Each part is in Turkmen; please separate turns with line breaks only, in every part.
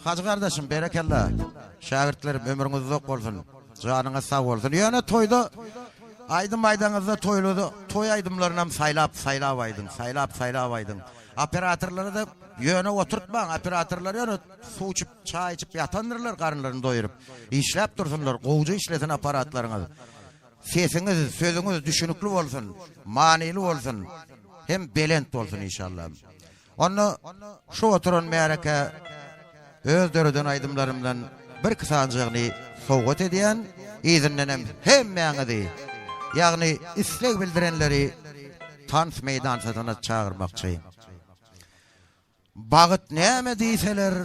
Hajy gardaşym berekella. Şägirtlerim ömrüňiz uzak bolsun. Janyňyz sag bolsun. Ýöne toýda aýdym aýdaňyzda toýlarda toý aýdymlarynam saýlap saýlap aýdyň. Saýlap saýlap aýdyň. Operatorlary-da ýöne oturtmaň. Operatorlar ýöne suw içip, çaý içip ýatandyrlar garynlaryny doýuryp. Işläp dursunlar. Gowja işlesin apparatlaryňyz. Sesiňiz, sözüňiz düşünikli bolsun, manyly bolsun hem belent bolsun inşallah. Onda şu oturan märekä öz döreden aýdymlarymdan birki sanjygyny sowgat edýän, yzyndanam hemmäňizi, ýagny isleg bildirenleri tans meýdançasyna çagyrmakçy. Bagt näme diýseler,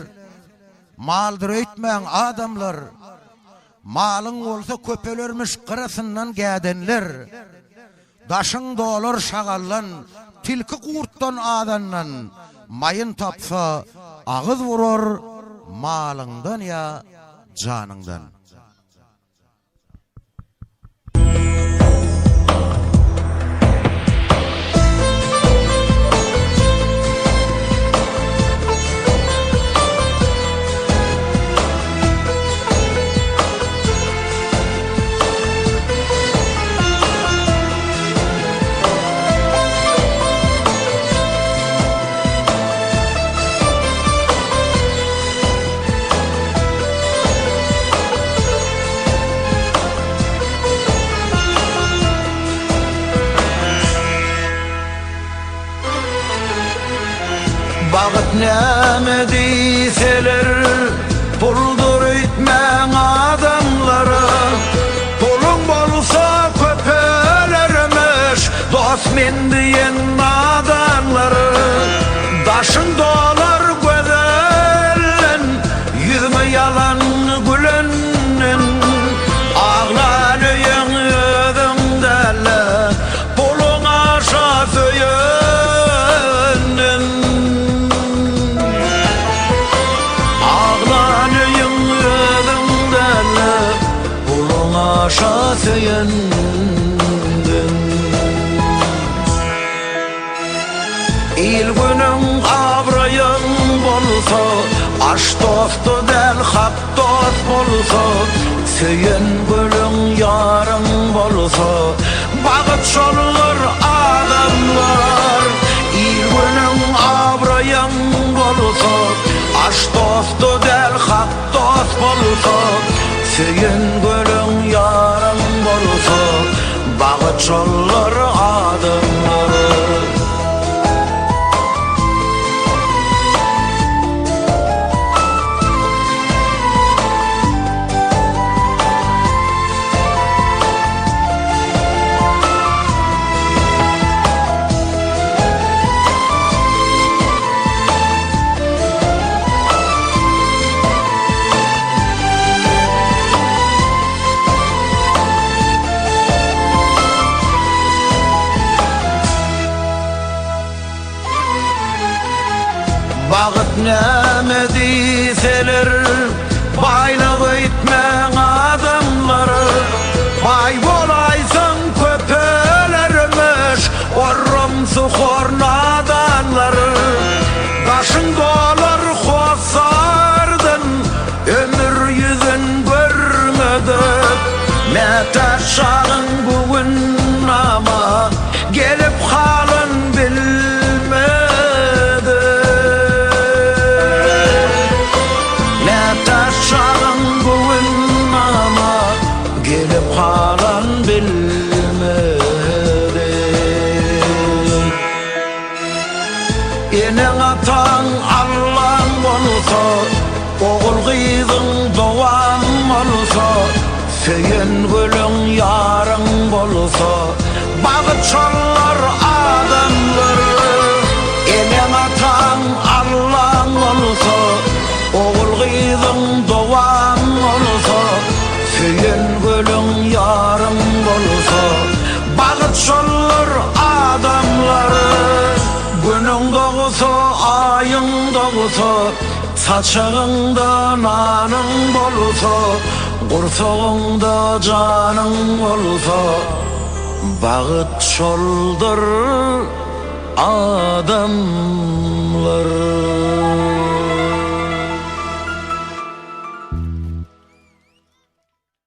maldyr öýtmäň adamlar, Malyň bolsa köpelermiş gyrasyndan gädenler. Daşyň dolar şagaldan, tilki gurtdan azandan, Maýyn tapsa agyz burar malyňdan ýa janyňdan.
Bagt näme diýseler, puldur öýtmäň adamlara. Puluň bolsa köpelermiş, dost men diýen nadanlar. Daşyň dolar gözelden, Ýüzüňe ýalan gülenden Aglan öýüň özüň däl-de, Puluň aşa söýenden. Aglan öýüň özüň däl-de, Puluň aşa söýenden. Il-günüň abraýyň bolsa, Aş dosty däl, hak dost bolsa, Söýen gülüň ýaryň bolsa, Bagt şoldur adamlar. Il-günüň abraýyň bolsa, Aş dosty däl, hak dost bolsa, Söýen gülüň ýaryň bolsa, Bagt şoldur adamlar. Bagt näme diýseler, baýlyk öýtmäň adamlar. Baý bolaýsaň köpelermiş, orramsy-hor nadanlar. Daşyň dolar hossardan, Ömür ýüzün görmedik Mätäç şagyň bu gün nama Gelip halyn bilmedik Mätäç şagyň bu gün nama Gelip halyn bilmedik Eneň-ataň Allaň bolsa, Ogul-gyzyň dowam bolsa, Söýen gülüň ýaryň bolsa, Bagt şollar adamlar. Eneň-ataň Allaň bolsa, Ogul-gyzyň dowam bolsa, Söýen gülüň ýaryň bolsa, Bagt şoldur adamlar. Günüň dogsa, aýyň dogsa, Saçagyňda nanyň bolsa, Gursagyňda janyň bolsa, Bagt şoldur adamlar.